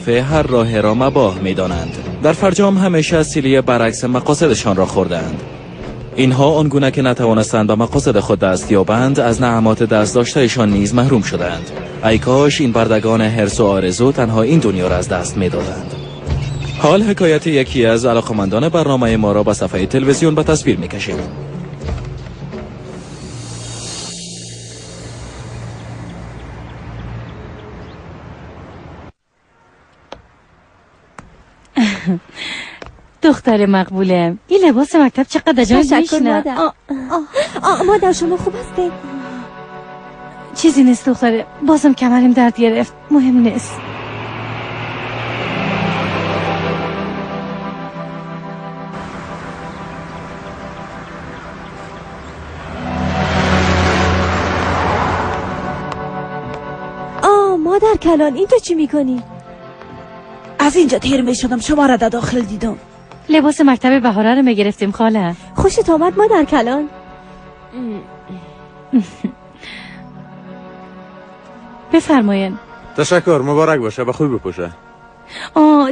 منافع هر راه را مباح می‌دانند. در فرجام همیشه سیلی برعکس مقاصدشان را خوردند. اینها آنگونه که نتوانستند به مقاصد خود دست یابند، از نعمات دست داشتهشان نیز محروم شدند. ای کاش این بردگان حرص و آرزو تنها این دنیا را از دست می‌دادند. حال حکایت یکی از علاقمندان برنامه ما را به صفحه تلویزیون به تصویر می‌کشیم. دختر مقبولم، این لباس مکتب چقدر جان میشنه. مادر. مادر شما خوب هستی؟ چیزی نیست دختره، بازم کمرم درد گرفت، مهم نیست. مادر کلان اینجا چی میکنی؟ از اینجا تیر میشدم شما را در داخل دیدم. لباس مکتب بهاره رو میگرفتیم خاله. خوشت آمد مادر کلان؟ بفرمایین. تشکر، مبارک باشه، به خوبی بپوشه.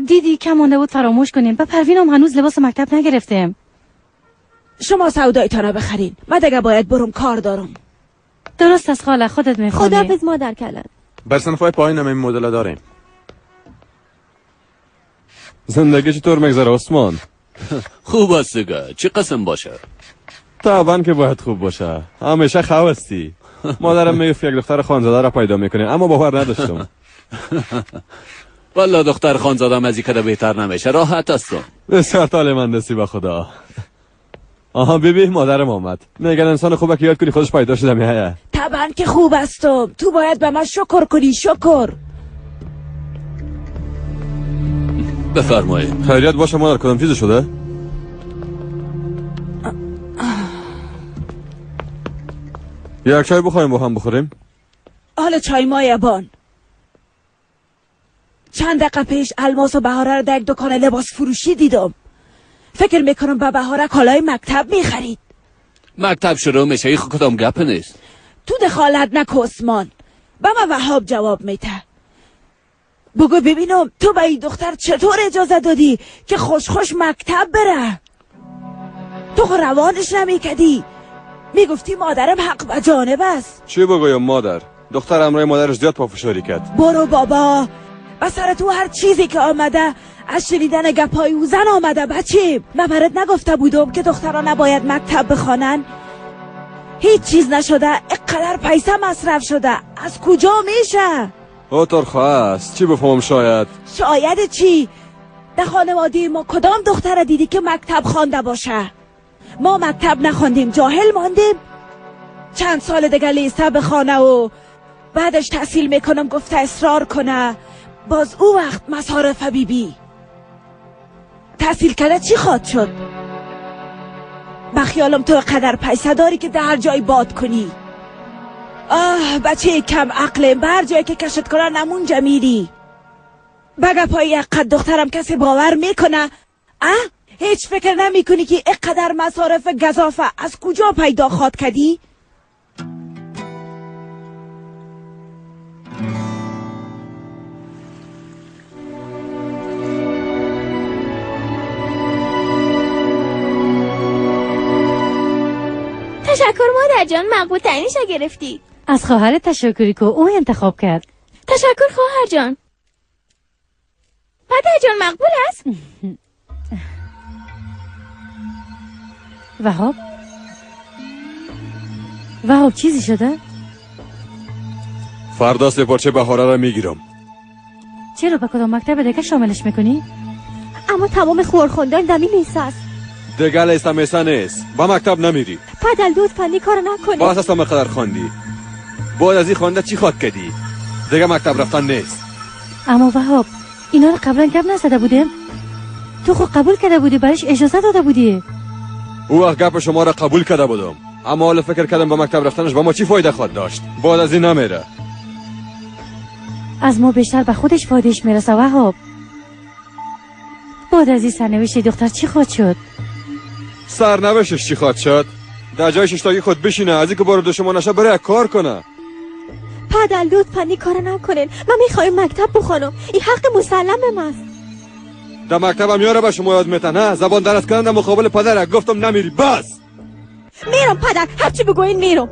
دیدی کم مانده بود فراموش کنیم. به پروینم هنوز لباس مکتب نگرفتیم. شما سودایتان بخرین، من دیگه باید برم کار دارم. درست از خاله، خودت میخوانی. خداحافظ مادر کلان. بر صنف‌های پایین هم این مدل داریم. زندگی چطور میگذره عثمان؟ خوب است دیگه، چه قسم باشه؟ طبعا که باید خوب باشه، همیشه خواستی. مادرم میگفت یک دختر خانزاده را پیدا میکنی، اما باور نداشتم. والا دختر خانزاده از این بهتر نمیشه، راحت هستم. بسیار طالعمند هستی به خدا. آها بیبی، مادرم آمد. میگن انسان خوبه که یاد کنی خودش پیدا شده میایه. طبعا که خوب هستم، تو باید به من شکر کنی، شکر. بفرمایید. خیریت باشه مادر، کدام چیز شده؟ یک چای بخوایم با هم بخوریم؟ حالا چای مایبان. چند دقیقه پیش الماس و بهاره را در یک دکان لباس فروشی دیدم. فکر میکنم به بهاره کالای مکتب میخرید. مکتب شروع میشه، این کدام گپ نیست. تو دخالت نکن عثمان. به من وهاب جواب میده. بگو ببینم تو به این دختر چطور اجازه دادی که خوش خوش مکتب بره؟ تو خود روانش نمیکدی، میگفتی مادرم حق به جانب است. چی بگویم مادر؟ دختر امرای مادرش زیاد پافشاری کرد. برو بابا، به سر تو هر چیزی که آمده از شنیدن گپای او زن آمده. بچه من برات نگفته بودم که دخترها نباید مکتب بخوانن؟ هیچ چیز نشده، اقدر پیسه مصرف شده، از کجا میشه؟ او خواست چی بفهمم؟ شاید. شاید چی؟ در خانواده ما کدام دختر دیدی که مکتب خوانده باشه؟ ما مکتب نخواندیم، جاهل ماندیم. چند سال دیگه لیسه بخوانه و بعدش تحصیل میکنم گفته اصرار کنه، باز او وقت مصارف بیبی. تحصیل کرده چی خواد شد؟ بخیالم تو قدر پیسه داری که در جای باد کنی. آه بچه کم عقلم، به هر جایی که کشت کنه نمونجا میری. بگه پای یک قد دخترم کسی باور میکنه؟ اه؟ هیچ فکر نمی کنی که اقدر مصارف گزافه از کجا پیدا خواد کدی؟ تشکر مادر جان، مقبول ترینش گرفتی. از خواهر تشکری که او انتخاب کرد. تشکر خواهر جان. پدر جان مقبول است؟ وهاب، وهاب چیزی شده؟ فردا سه پارچه بهاره را میگیرم. چرا به کدام مکتب دیگه شاملش میکنی؟ اما تمام خورخوندن دمی لیسه است. دیگه لیسه میسه نیست، با مکتب نمیری. پدر لطفا این کارو نکنی. باز هستم قدر خواندی، باید از این خوانده چی خواد کدی؟ دیگه مکتب رفتن نیست. اما وهاب اینا رو قبلا گپ نزده بودیم؟ تو خود قبول کرده بودی، برایش اجازه داده بودی. او وقت گپ شما را قبول کرده بودم، اما حالا فکر کردم با مکتب رفتنش با ما چی فایده خواد داشت. بعد از این نمیره. از ما بیشتر به خودش فایدهش میرسه وهاب. بعد از این سرنوشت دختر چی خواد شد؟ سرنوشتش چی خواد شد؟ در جای ششتاگی خود بشینه، از اینکه بارو شما نشه بره کار کنه. پدر لطفا این کارو نکنین. من میخوایم مکتب بخوانم، این حق مسلم است. در مکتبم یاره به شما یاد میتن ها؟ زبان درست کردن در مقابل پدر. گفتم نمیری بس. میرم پدر، هرچی بگوین میرم.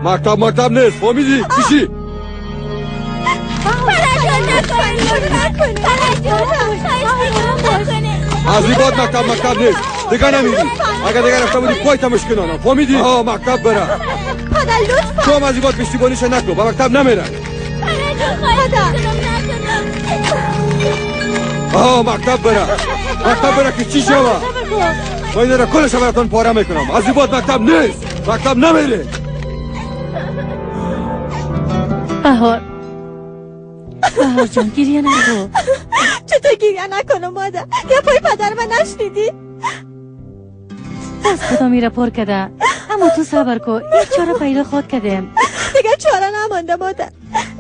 مکتب مکتب نیست، فهمیدی؟ چی؟ از این بعد مکتب مکتب نیست، دیگه نمیری. اگر دیگه رفته بودی پای تمش کنانم، فهمیدی؟ آه مکتب بره. پدر لطفا تو هم از این بعد پشتیبانیش نکن، به مکتب نمیره. آه مکتب بره، مکتب بره که چی شوه؟ من این را کلش براتون پاره میکنم. از این بعد مکتب نیست، مکتب نمیره. بهار، بهار جان گریه نکن. چطور گریه نکنم مادر؟ یا پای پدر من نشنیدی؟ دست خدا میره پر کرده، اما تو صبر کن، یک چاره پیدا خود کردیم. دیگه چاره نمانده مادر،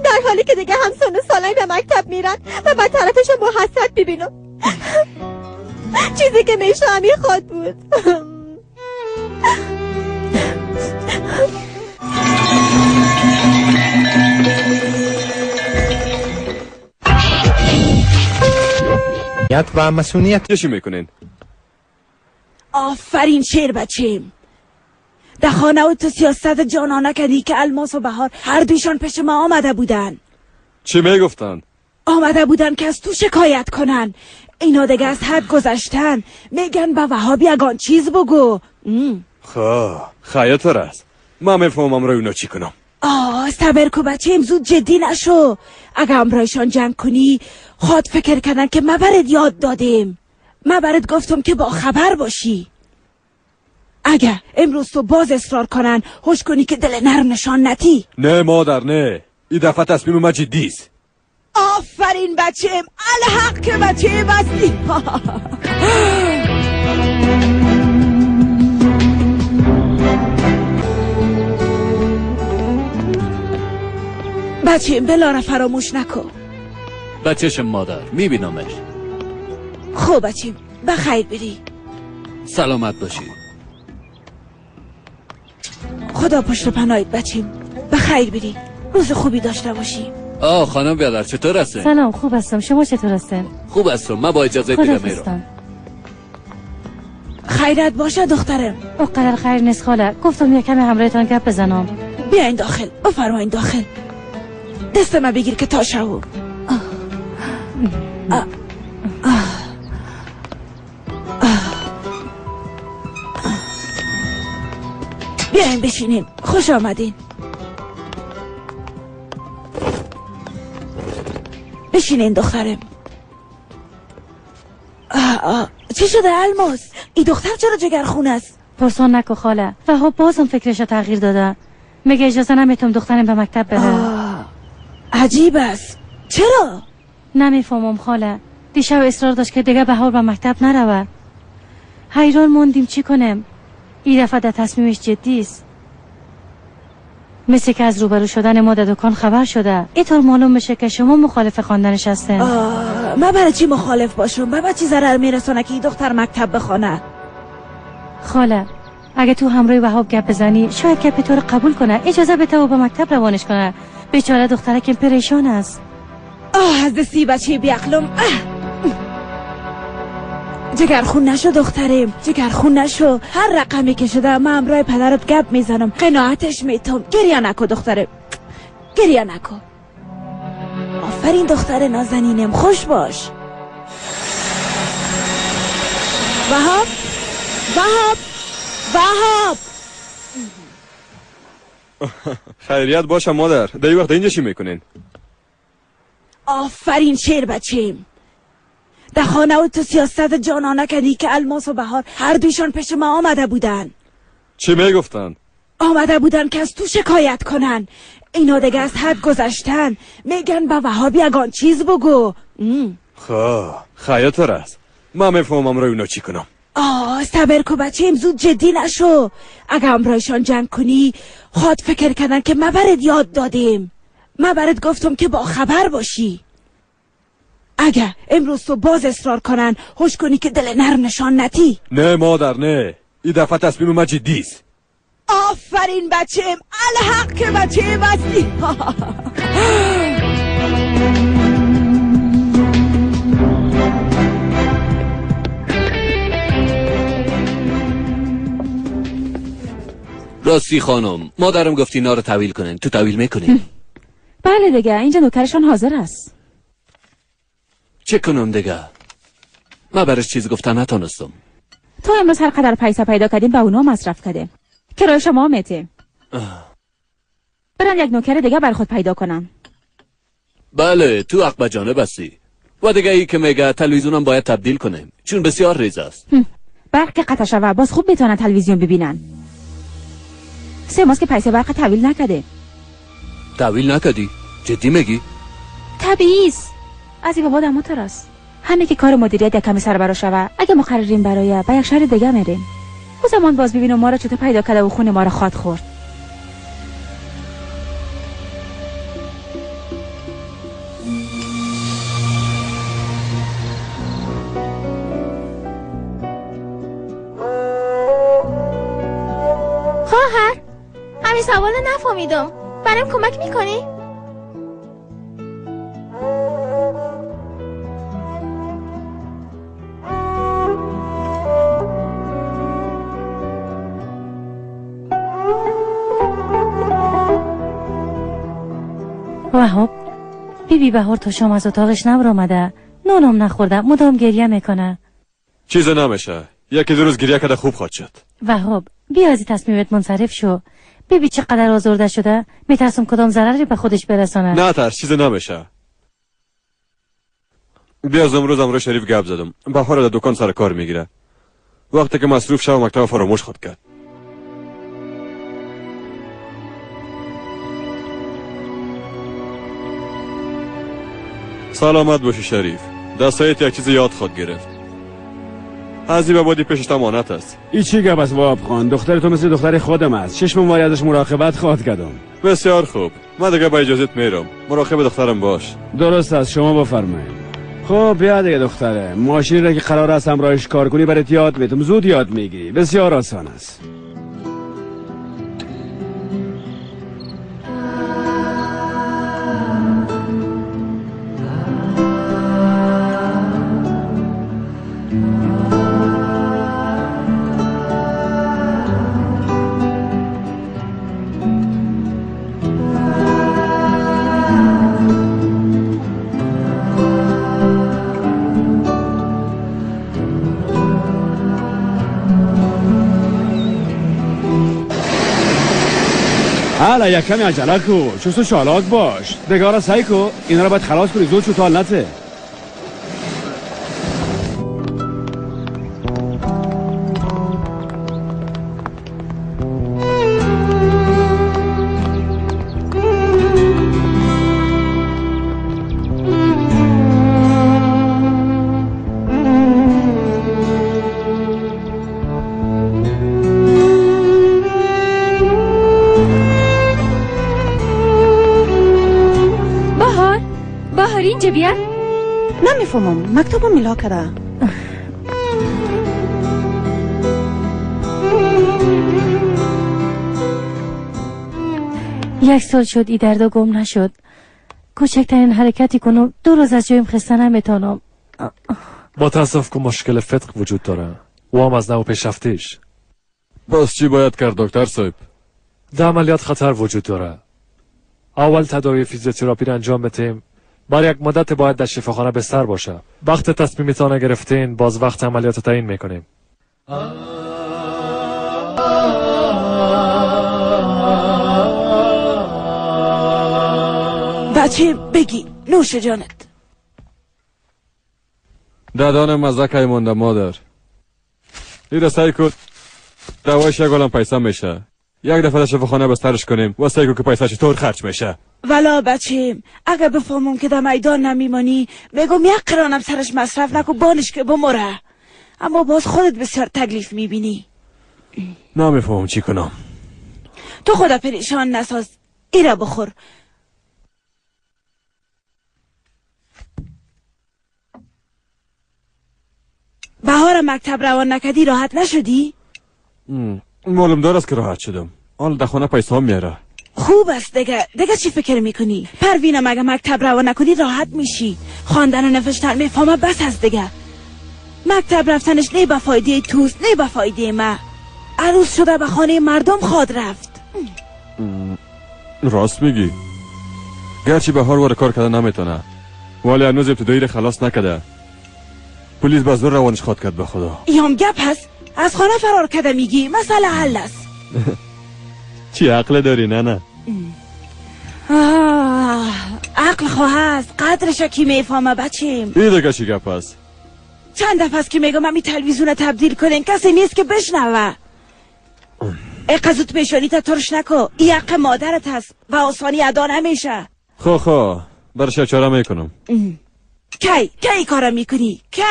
در حالی که دیگه همسن سالای به مکتب میرن و به طرفشون با حسرت ببینم. چیزی که میشه همین خود بود. و مسئولیت چی میکنین؟ آفرین شیر بچیم. در خانه و تو سیاست جانانه کردی که الماس و بهار هر دویشان پیش ما آمده بودن. چی میگفتن؟ آمده بودن که از تو شکایت کنن. اینا دیگه از حد گذشتن، میگن به وهاب یگان چیز بگو. خب خیاتر است، من میفهمم روی اونا چی کنم. آه صبر کو بچیم، زود جدی نشو. اگه امرایشان جنگ کنی خود فکر کردن که ما برات یاد دادیم، ما برات گفتم که با خبر باشی. اگه امروز تو باز اصرار کنن هوش کنی که دل نرم نشان نتی. نه مادر نه، این دفعه تصمیم ما جدی است. آفرین بچیم، الحق که بچه بستی. بچیم بلا را فراموش نکن. بچهشم مادر، میبینمش. خب بچیم بخیر بری. سلامت باشی. خدا پشت پناهت بچیم، بخیر بری، روز خوبی داشته باشی. آه خانم بیادر چطور هستین؟ سلام خوب هستم، شما چطور هستین؟ خوب هستم، من با اجازه دیگه میرم. خیرت باشه دخترم. اونقدر خیر نیست خاله، گفتم یه کمی همراهتان گپ بزنم. بیاین داخل، بفرمایین داخل. دست من بگیر که تا شو. بیاین بشینین، خوش آمدین. بشینین دخترم. چی شده الماس؟ این دختر چرا جگرخون است؟ پرسان نکو خاله، وهاب بازم فکرش تغییر داده. میگه اجازه نمیتم دخترم به مکتب بره. عجیب است، چرا؟ نمیفهمم خاله، دیشب اصرار داشت که دیگه بهار به مکتب نروه. حیران موندیم چی کنیم. این دفعه در تصمیمش جدی است. مثل که از روبرو شدن ما در دکان خبر شده. اینطور معلوم میشه که شما مخالف خواندنش هستین. من برای چی مخالف باشم؟ به چی ضرر میرسونه که این دختر مکتب بخوانه؟ خاله اگه تو همراه وهاب گپ بزنی شاید گپ تو رو قبول کنه، اجازه بده و به مکتب روانش کنه. بیچاره دختره که پریشان است. آه از دستی بچه بیعقلم. جگرخون نشو دخترم، جگرخون نشو. هر رقمی که شده من همراه پدرت گپ میزنم، قناعتش میتم. گریه نکو دخترم، گریه نکو. آفرین دختر نازنینم، خوش باش. وهاب، وهاب، وهاب. خیریت باشه مادر، در این وقت اینجا چی میکنین؟ آفرین شیر بچیم. در خانه و تو سیاست جانانه کردی که الماس و بهار هر دویشان پیش ما آمده بودن. چی میگفتن؟ آمده بودن که از تو شکایت کنن. اینا دیگه از حد گذشتن، میگن به وهاب یگان چیز بگو. خب خیاتر است، من میفهمم روی اونا چی کنم. آه صبر کو بچیم، زود جدی نشو. اگه همراهشان جنگ کنی خود فکر کردن که ما برات یاد دادیم، ما برات گفتم که با خبر باشی. اگه امروز تو باز اصرار کنن هوش کنی که دل نرم نشان نتی. نه مادر نه، این دفعه تصمیم ما جدی است. آفرین بچم، الحق که بچه بستی. راستی خانم، مادرم گفت اینا رو تحویل کنن، تو تحویل میکنی؟ بله دیگه، اینجا نوکرشان حاضر است. چه کنم دیگه؟ من برش چیز گفتن نتونستم. تو امروز هر قدر پیسه پیدا کردیم به اونا مصرف کردیم. کرایه شما میتیم. برن یک نوکر دیگه بر خود پیدا کنم. بله، تو حق به جانب هستی. و دیگه ای که میگه تلویزیونم باید تبدیل کنیم چون بسیار ریز است. برق که قطع شوه باز خوب میتونن تلویزیون ببینن. 3 ماه که پیسه برق تحویل نکرده. تحویل نکردی؟ جدی میگی؟ طبیعی است. از این بابا دموتر است. همه که کار مدیریت یک کمی سر برا شوه، اگه مقرریم برای به یک شهر دیگه میریم. او زمان باز ببینم ما را چطور پیدا کرده و خون ما را خواد خورد. خواهر، همین سوال نفهمیدم. برام کمک میکنی؟ وهاب، بیبی بهار تا شام از اتاقش نبرآمده، نانم نخورده، مدام گریه میکنه. چیز نمیشه، یکی دو روز گریه کرده خوب خواهد شد. وهاب، بیا از تصمیمت منصرف شو. بیبی چقدر آزرده شده، میترسم کدام ضرری به خودش برسانه. نه ترس، چیز نمیشه. بیا از امروز امروز شریف گپ زدم. بهار در دکان سر کار میگیره. وقتی که مصروف شو مکتب فراموش خود کرد. سلامت باشی شریف. دستایت یک چیز یاد خود گرفت. از این بادی پیشت امانت است. ای چی گپ است وهاب خان؟ دختر تو مثل دختر خودم است. چشم واری ازش مراقبت خواهد کردم. بسیار خوب، من دیگه با اجازت میرم. مراقب دخترم باش. درست است، شما بفرمایید. خب بیا دیگه دختره، ماشین را که قرار است همراهش کار کنی برات یاد میدم، زود یاد میگیری، بسیار آسان است. حالا یک کمی عجله کو، چوست و چالاک باش. دگارا سعی کو، اینا رو باید خلاص کنی، زود چو تا نته. نمیفهمم، مکتبم میلا کرده. یک سال شد ای دردا گم نشد. کوچکترین حرکتی کنم 2 روز از جایم خسته نمیتونم. با تاسف که مشکل فتق وجود داره و هم از نو پیشرفتیش. باز چی باید کرد دکتر صاحب؟ در عملیات خطر وجود داره. اول تداوی فیزیوتراپی را انجام بدیم. برای یک مدت باید در شفاخانه بستر باشه. وقت تصمیمتان گرفتین باز وقت عملیات تعیین میکنیم. بچه بگی نوش جانت. دادان مزه کی مونده مادر. ایره سعی کن دوایش یک عالم پیسه میشه. یک دفعه در شفاخانه بسترش کنیم و سعی کن که پیسه چطور خرج میشه. ولا بچیم اگه بفهمم که در میدان نمیمانی میگم یک قرانم سرش مصرف نکن بانش که بمره. اما باز خودت بسیار تکلیف میبینی. نمیفهمم چی کنم. تو خدا پریشان نساز. ایره بخور. بهار مکتب روان نکدی راحت نشدی؟ معلوم دار است که راحت شدم. حالا در خانه پیسه هم میاره. خوب است دیگه. دیگه چی فکر میکنی؟ پروینم اگه مکتب رو نکنی راحت میشی. خواندن و نوشتن میفهمه بس است دیگه. مکتب رفتنش نه به فایده توست نه به فایده ما. عروس شده به خانه مردم خواد رفت. راست میگی. گرچه بهار وار کار کرده نمیتونه، ولی هنوز ابتدایی رو خلاص نکرده. پلیس به زور روانش خواد کرد به خدا. ایام گپ هست، از خانه فرار کرده میگی. مسئله حل است. چی عقل داری؟ نه نه. عقل خواه است، قدرش کی میفهمه بچیم. این دیگه چی گپ است؟ چند دفعه است که میگم همی تلویزیون تبدیل کنین، کسی نیست که بشنوه. ای قزوت پیشانی تا ترش نکو، ای حق مادرت هست و آسانی ادا نمیشه. خو خو برش چاره میکنم. کی کی کارا میکنی؟ کی؟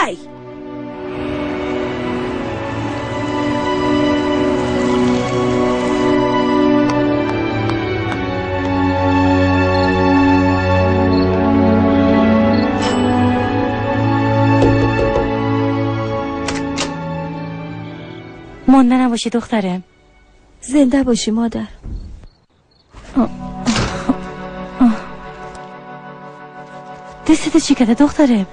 مانده نباشی دخترم. زنده باشی مادر. دستت چی کرده دخترم؟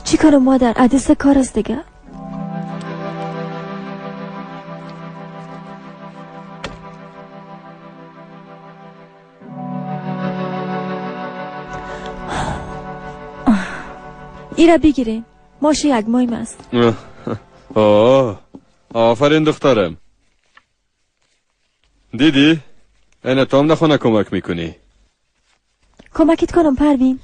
چی کنم مادر؟ عدس کار است دیگه. ایرا بگیرین، ماشه یک مایم است. آه آفرین دخترم. دیدی؟ اینه تو هم در خانه کمک میکنی. کمکت کنم پروین؟